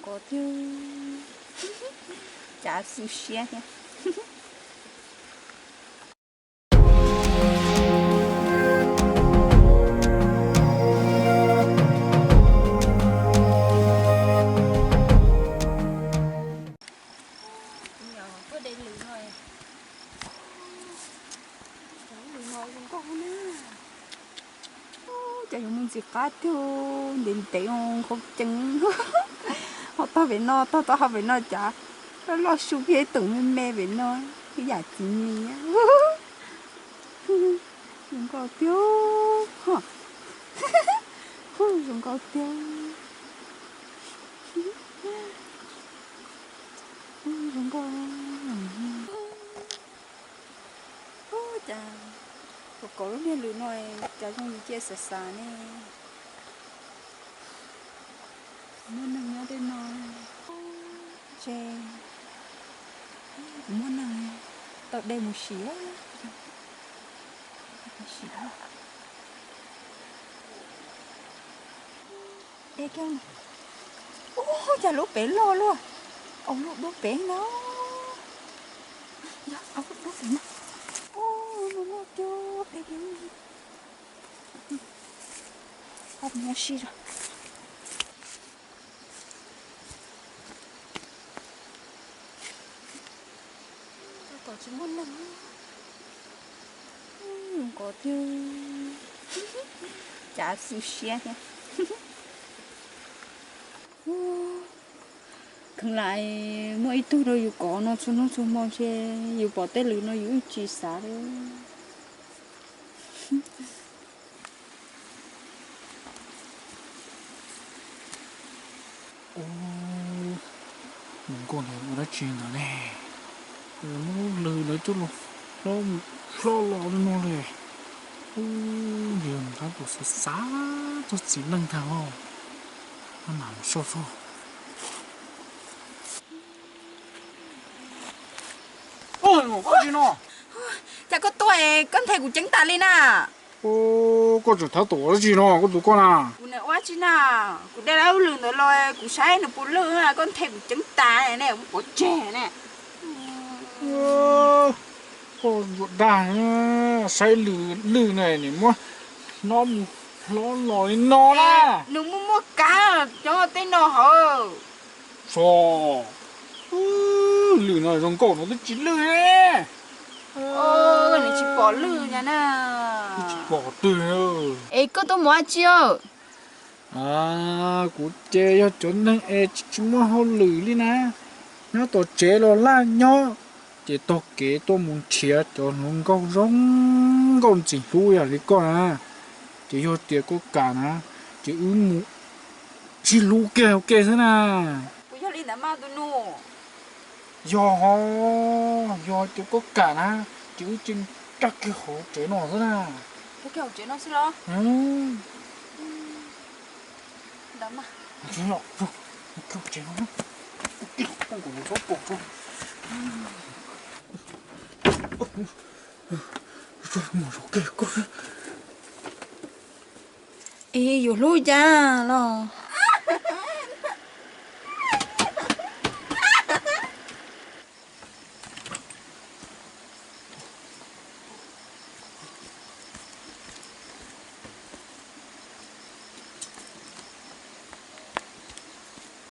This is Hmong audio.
Kov tiag, cas xwm siab thiab. Tuaj de lwm no, lwm no zoo nkauj na. Cas yuav mus ntxim qab tiag, ntev ntev, qhov ceev. Ho tog pem no, tog tau hauv pem no cas loj loj su kiag teem me me pem no, ib yam txiv mis. Zoo nkauj tiag, zoo nkauj tiag, zoo nkauj. Ub, cas kuv kov lub niag lwm no cas zoo li cia xav xav ne. Muaj neeg nyob tej no, ces kuv muaj neeg tau de mus sim. Ub, cas lub pem loj luaj, au lub dub pem no. Yog au lub dub pem no. Ub, no loj tiag, de kiag. Mus ua si os. Tab tom tsis muaj neeg, zoo nkauj tiag, cas xwm siab thiab. Kheev lam muaj ib tug rau yus kov no txhua hnub txhua hmo ntshe yus pom tej lwm no yus yeej tsis xav li. Ub, mus nkauj ntawd ua dab tsi ntawd ne? Muab lub lwm ntawd coj los hlob los li no li. Ub, yog tab tom xav xav txog txiv neej tag os. Mam mus soj soj. Ua dab tsi no? Cas koj tuaj koj nthe kuv ceeb tas li na? Koj tseem thab tom ua dab tsi no koj tus koj na? Kuv nim ua dab tsi na, kuv de lub lwm ntawd los kuv saib nws puas lwj, koj nthe kuv ceeb tas ne, kuv pov tseg ne. Koj ntsuas dag, saib lwm lwj ne, nim muab hlob mus hlob los li no na. Nws muaj muaj kab cov tej no hauv. Tso, lwm no zoo nkauj no twb tsis lwj ne. Nws tsis pom lwj na. Twb tsis pom twg. Es koj tuaj mus ua dab tsi? Kuv ces yog cov neeg es tsis muaj hauj lwm li na, nyob tom tsev los laj nyob, ces taug kev tuaj mus nrhiav cov hluas nkauj zoo nkauj ntxim hlub yam li koj na, ces yog tias koj kam na, ces wb mus sib hlub kiag ua ke xwb na. Puas yog li ntawd mas tus nus? Yog, yog tias koj kam na, ces wb cia li cab kiag hauv tsev no xwb na. Cab kiag hauv tsev no xwb los? Ntawd mas. Es yuav hlub cas los?